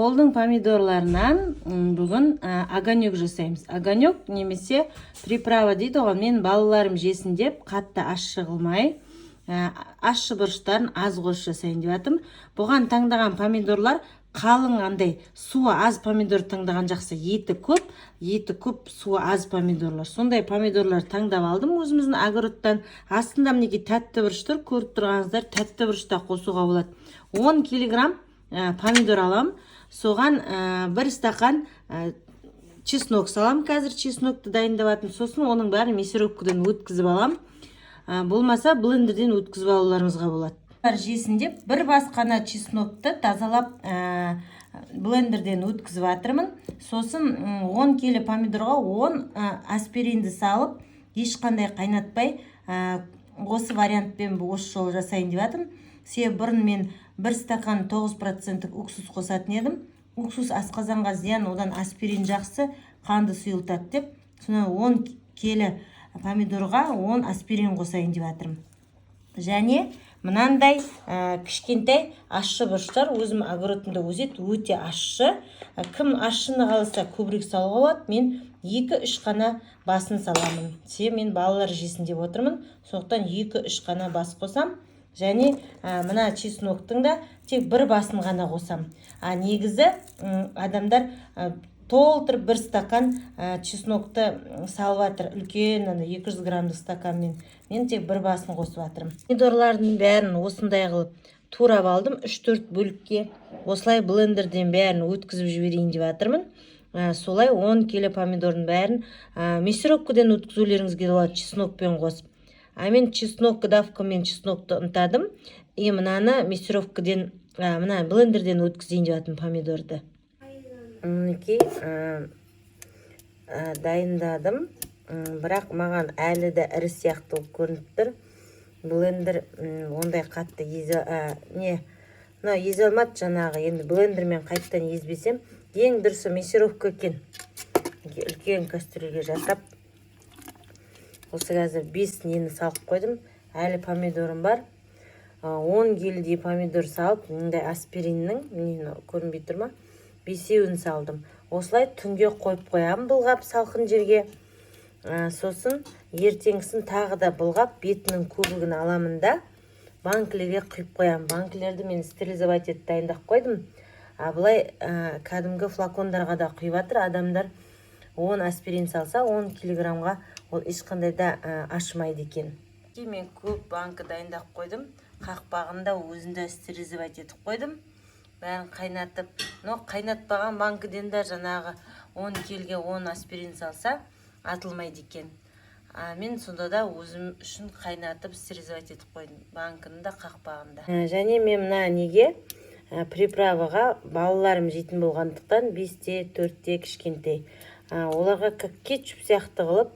Қолдың помидорларынан бүгін огонек жасаймыз. Огонек немесе приправа дейді ғой. Мен балаларым жесін деп, қатты ащы қылмай, ащы бұрыштарын аз қосып жасайын деп жатырмын. Бұған таңдаған помидорлар қалың, андай суы аз помидор таңдаған жақсы. Еті көп, суы аз помидорлар. Сондай помидорлар таңдап алдым өзіміздің огородтан. Астында, мінекей, тәтті бұрыш тұр, көріп тұрғаныңыздар. Тәтті бұрыш та қосуға болады. 10 килограмм помидор аламын. Соған бір стақан чеснок саламын. Қазір чеснокты дайындап жатырмын. Сосын оның бәрін мясорубкадан өткізіп аламын. Болмаса блендерден өткізіп алуларыңызға болады. Жесін деп, бір бас қана чеснокты тазалап, блендерден өткізіп жатырмын. Сосын 10 келі помидорға 10 аспиринді салып, ешқандай қайнатпай, осы вариантпен осы жолы жасайын деп жатырмын. Себебі бұрын мен бір стақан 9 проценттік уксус қосатын едім. Уксус асқазанға зиян, одан аспирин жақсы, қанды сұйылтады деп. Содан 10 келі помидорға 10 аспирин қосайын деп жатырмын. Және мынандай кішкентай ащы бұрыштар өзім огородымда өседі, өте ащы. Кім ащыны қаласа, көбірек салуға болады. Мен екі үш қана басын саламын, себебі мен балалар жесін деп отырмын. Сондықтан екі үш қана бас қосам. Және мына чесноктың да тек бір басын ғана қосам. А негізі адамдар толтырып бір стакан чеснокты салып жатыр, үлкен ана 200 граммдық стаканмен. Мен тек бір басын қосып жатырмын. Помидорлардың бәрін осындай қылып турап алдым үш төрт бөлікке. Осылай блендерден бәрін өткізіп жіберейін деп жатырмын. Солай 10 келі помидордың бәрін мясорубкадан өткізулеріңізге болады чеснокпен қосып. А мен чеснок давкамен чеснокты ұнтадым и мынаны мясорубкадан, мына блендерден өткізейін деп жатырмын помидорды. Мінекей, дайындадым. Бірақ маған әлі де ірі сияқты болып көрініп тұр. Блендер ондай қатты езе, не, мынау езе алмады жаңағы. Енді блендермен қайтадан езбесем, ең дұрысы мясорубка екен. Мінекей, үлкен кастрюльге жасап, осы қазір бес нені салып қойдым. Әлі помидорым бар. 10 келідей помидор салып, мындай аспириннің, міне, мынау көрінбей тұр ма, бесеуін салдым. Осылай түнге қойып қоямын былғап салқын жерге. Сосын ертеңгісін тағы да былғап, бетінің көбігін аламын да, банкілерге құйып қоямын. Банкілерді мен стерилизовать етіп дайындап қойдым. А былай кәдімгі флакондарға да құйып жатыр адамдар. 10 аспирин салса, 10 килограммға ол ешқандай да ашымайды екен. Мен көп банкі дайындап қойдым. Қақпағын да өзін де стерилизовать етіп қойдым, бәрін қайнатып. Но қайнатпаған банкіден де жаңағы 10 келіге 10 аспирин салса, атылмайды екен. А мен сонда да өзім үшін қайнатып, стерилизовать етіп қойдым банкіні да, қақпағын да. Және мен мына неге, приправаға, балаларым жейтін болғандықтан, бесте, төртте, кішкентай, оларға как кетчуп сияқты қылып,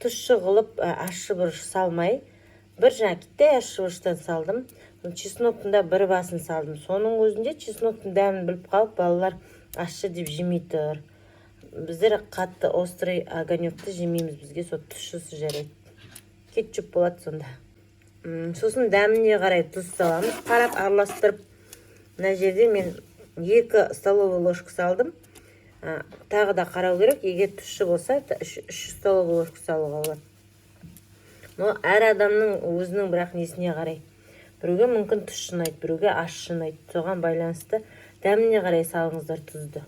тұщы қылып, ащы бұрыш салмай, бір жаңа кіттай ащы бұрыштан салдым. Чесноктың да бір басын салдым. Соның өзінде чесноктың дәмін біліп қалып, балалар ащы деп жемей тұр. Біздер қатты острый огонекті жемейміз, бізге сол тұщысы жарайды, кетчуп болады сонда. Сосын дәміне қарай тұз саламыз, қарап, араластырып. Мына жерде мен 2 столовый ложка салдым. Тағы да қарау керек, егер тұщы болса, 3 столовый ложка салуға болады. Но әр адамның өзінің бірақ несіне қарай: біреуге мүмкін тұщы ұнайды, біреуге ащы ұнайды. Соған байланысты дәміне қарай салыңыздар тұзды.